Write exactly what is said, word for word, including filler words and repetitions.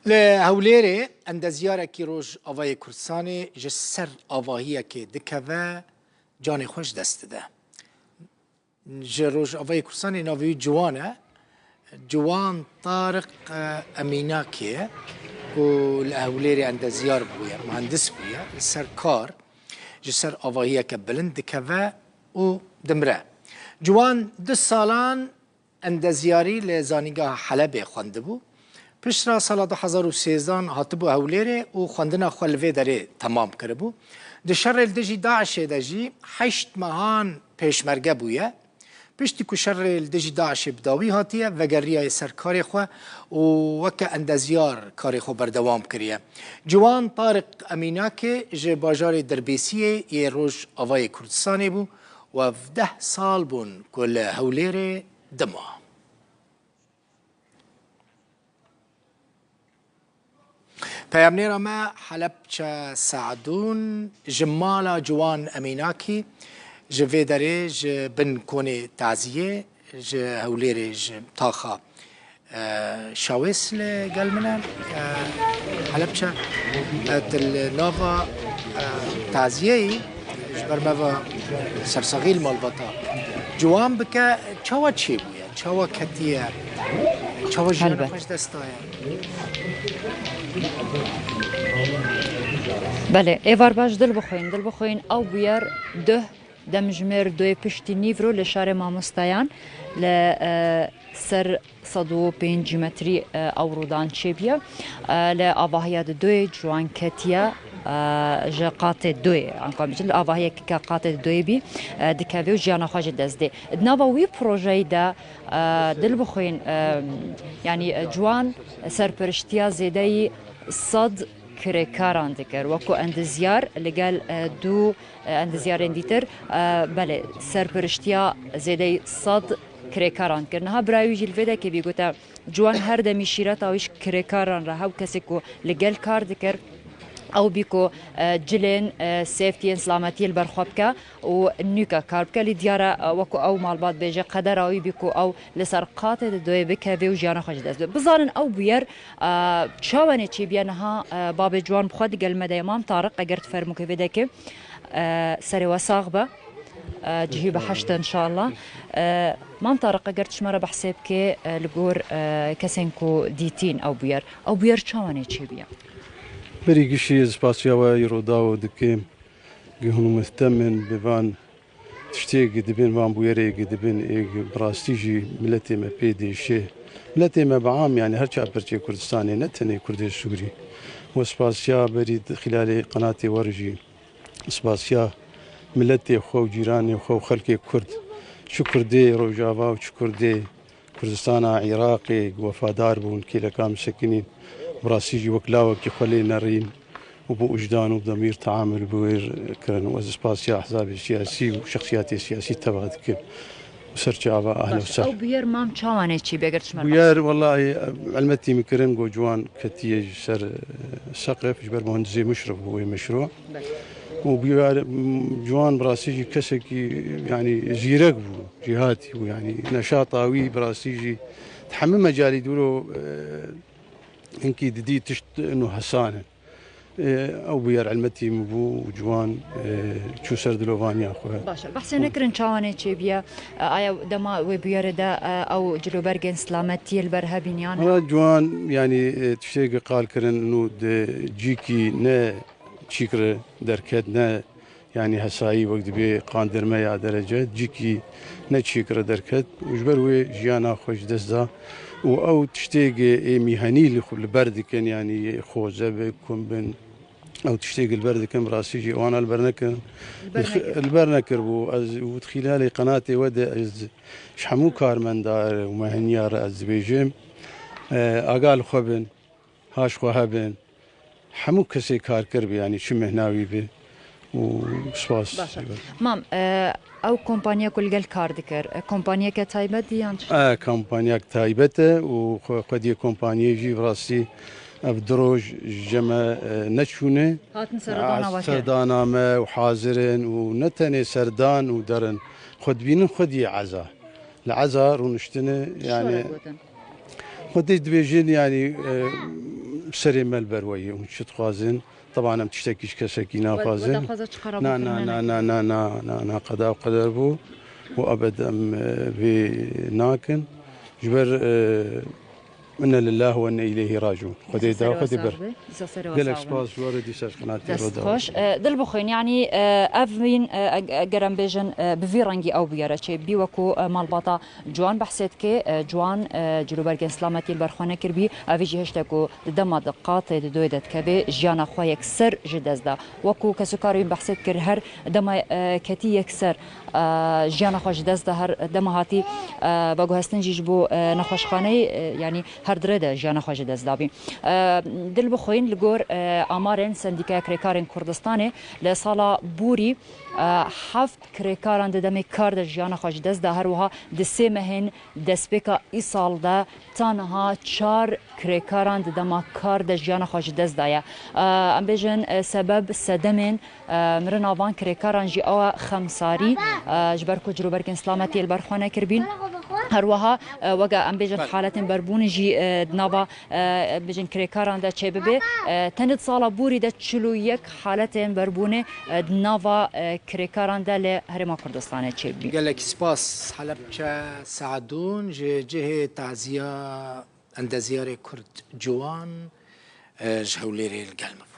Li Hewlêrê endezyarekî Rojavayê Kurdistanê ji ser avahiyekê dikeve, canê xwe ji dest dide. Ji Rojavayê Kurdistanê navê wî Ciwan e. Ciwan Tariq, e, Emînakê ye ku li Hewlêrê endezyar bûye, muhendis bûye, li ser kar ji ser avahiyeke bilind dikeve û dimire. Ciwan du salan endezyarî li Zanîngeha Helebê xwendibû. Piştre sala du hezar û sêzdan hatibû Hewlêrê û xwendina xwe li vê derê temam kiribû. Di şerê li dijî DAIŞê de jî heşt mehan pêşmerge bûye. Piştî ku şerê li dijî DAIŞê bi dawî hatiye, vegeriyaye ser karê xwe û weke endezyar karê xwe berdewam kiriye. Ciwan Tariq Emînakê ji bajarê Dirbêsiyê yê Rojavayê Kurdistanê bû û ev deh sal bûn ku li Hewlêrê dima. Peyamnêra me Helebçe Seedûn ji mala Ciwan Emînakî ji vê derê ji bin konê taziyê ji Hewlêrê ji taxa, e, Şawês li gel min e. E, Helebçe, e, tu li nava, e, taziyeyî ji ber me ve sersaxî li malbata Ciwan bike, çawa çêbûye? Çawa ketiye? Çawa jiyana Helbet. xwe ji dest daye? Belê, êvar baş, dil bixwîn, dil bixwîn. Ew bûyer duh demjimêr doyê piştî nîvro li şarê mamostayan li, e, ser sed û pêncî metrî, e, ew rûdan çêbûye. E, li avahiya di doyê ciwan ketiye, e, ji qatê doyê, anka bêjin, li avahiyeke ke qatê di doyê bî, e, dikeve û jiyana xwe ji dest dê. Di nava wî projeyî de, e, dil bixwîn, e, yanî, e, ciwan serpiriştiya zêdeyî sed kirêkaran dikir. Wekû endizyar li gel, e, du, e, endizyarên dîtir, e, belê, serpiriştiya zêdeyî sed kirêkaran dikir. Niha birayê wî jî li vê dekê bî gote, Ciwan her demî şîreta wî ji kirêkaran re, hew kesê ku li gel kar dikir, ew bî ku, e, cilên, e, sêftiyên silametiyê li ber xwe bike û nûke kar bike. Lê diyar e, e, wekû ew malbat bêje, qedera wî bî ku ew li ser qatê di doyê bikeve û jiyana xwe ji dest bide. Bizanin ew bûyer, e, çawanê çêbûye niha, e, babê Ciwan bi xwe digel me de ye. Mam Tariq, eger tu fermûkê vê dekê, e, serê we sax be. E, cihî bi heşt e, inşallah. E, Mam Tariq, eger tu ji me re behsê bikê, e, li gor, e, kesên ku dîtîn ew bûyer, ew bûyer çawanê çêbûye? Berî gişî ez spasiya we îro dawo dikim. Gi hûn muhtemin bi van tiştê gi dibin, van bûyerê gi dibin, ê gi bi rastî jî miletê me pê dêşê. Miletê me bi am, yanî her çar perçê Kurdistanê, ne tenê Kurdê Sûrî. We spasiya berî di xîlalê qenatê we re jî spasiya miletê xwe û cîranê xwe û xelkê Kurd, çi Kurdê Rojava û çi Kurdê Kurdistana Iraqê wefadar bûn, kêleka min sekinîn, bi rastî jî wek lawekî xwe lê nerîn û bi wijdan û demîr teamul bi wê re kirin. Ez spasiya ehzabê siyasî û şexsiyatê siyasî teva dikim. Û serçava ehla Baş, ser. Ew bûyer mam çawanê çêbûye, eger tu ji me re Bûyer, wellahî, elmetî min kirin, got, Ciwan ketiye ji ser, e, seqef, ji ber muhendisê Muşrif bû wê meşru. Belê. Û bûyer, m, Ciwan bi rastî jî kesekî, yanî zîrek bû, cîhatî bû, yanî neşata wî bi rastî jî di hemî mecalî dûro, e, hinkî didî tişt ino hesan in. E, ew bûyer elmetî min bû û Ciwan, e, çû ser dilovaniya xwe. Baş e. Behsê nekirin çawanê çêbûye. E, aya dema wê bûyerê de, e, ew cilûbergên silametiyê li ber hebîn yan? Valla Ciwan, yanî, e, tiştê gi qal kirin, nû di cîkî ne çîk re derket, ne, yanî, hesayî wek dibê qandirme ya derece, cîkî ne çîk re derket. Û ji ber wê jiyana xwe ji dest da. Û ew tiştê gi ê mîhenî li xwe, li ber dikin, yanî, xoze bi, kum bin, ew tiştê gi li ber dikin, bi rastî jî wana li ber nekirin. Li ber nekir. Li ber nekiribû. Ez û di xîlalê qenatê we de ez ji hemû karmenda re û meheniya re ez dibêjim, e, aga li xwe bin, ha ji xwe hebin. Hemû kesê karker bi, yanî çi mehna wî bi û spas. Baş e. Mam, e, ew kompanya ku li gel kar dikir, e, kompanyeke taybet dî yan çi? E, kompanyak taybet e û xwe-, xwediyê kompanyê jî bi rastî ev du roj ji me, e, neçûne. Hatin seredana we kir. Serdana me û hazir in û ne tenê serdan û derin. Xwe dibînin xwediyê eza. Li eza rûniştine, yanî. Şore gotin. Xwedê dibêjin, yanî, e, Serê me li ber we ye, hûn çi dixwazin? Teban em tiştekî ji kesekî naxwazin. Weda xwaza çi qera Na, na, na, na, na, na, na, na, qeda û qeder bû û ebed em, e, vê nakin. Ji ber, e, inne lillah ve inne ileyhi raciun. Xwedê da, Xwedê ber. Gelek spas ji we re dîsa ji qenatê Dest xweş. E, dil bixwîn, yanî, e, ev vîn, e, eg-, eger em bêjin, e, bi vî rengî ew bûyere çêbî, wekû, e, malbata Ciwan behsê dike, e, Ciwan, e, cilûbergên silametiyê li ber xwe nekiribî, evî jî hiştek ku di dema di qatê di doyê de dikeve, jiyana xwe yekser ji dest da. Wekû kesûkarê wî behsê dikir, her dema, e, ketî yekser, e, jiyana xwe ji dest da, her dema hatî, e, veguhestin jî ji bo, e, nexweşxaneyê, e, yanî her di rê de jiyana xwe ji dest dabî. E, dil bixwîn li gor, e, amarên Sendîkaya Kirêkarên Kurdistanê li sala borî, e, heft kirêkaran di demê kar de jiyana xwe ji dest da. Her wiha di sê mehên destpêka îsal de ta niha çar kirêkaran di dema kar de jiyana xwe ji dest daye. E, em bêjin, e, sebeb sedemên, e, mirina van kirêkaran jî ew e xemsarî, e, ji ber ku cilûbergên silametiyê li ber xwe nekiribîn. Her wiha, e, weke em bêjin haletên berbûnê jî, e, di nava, e, bêjin kirêkaran de çêbibe. E, tenê di sala borî de çil û yek haletên berbûnê, e, di nava, e, kirêkaran de li Herêma Kurdistanê çêbî. Gelek spas Helebçe Seedûn ji cihê taziya endeziyarê Kurd Ciwan, e, ji Hewlêrê li gel me bû.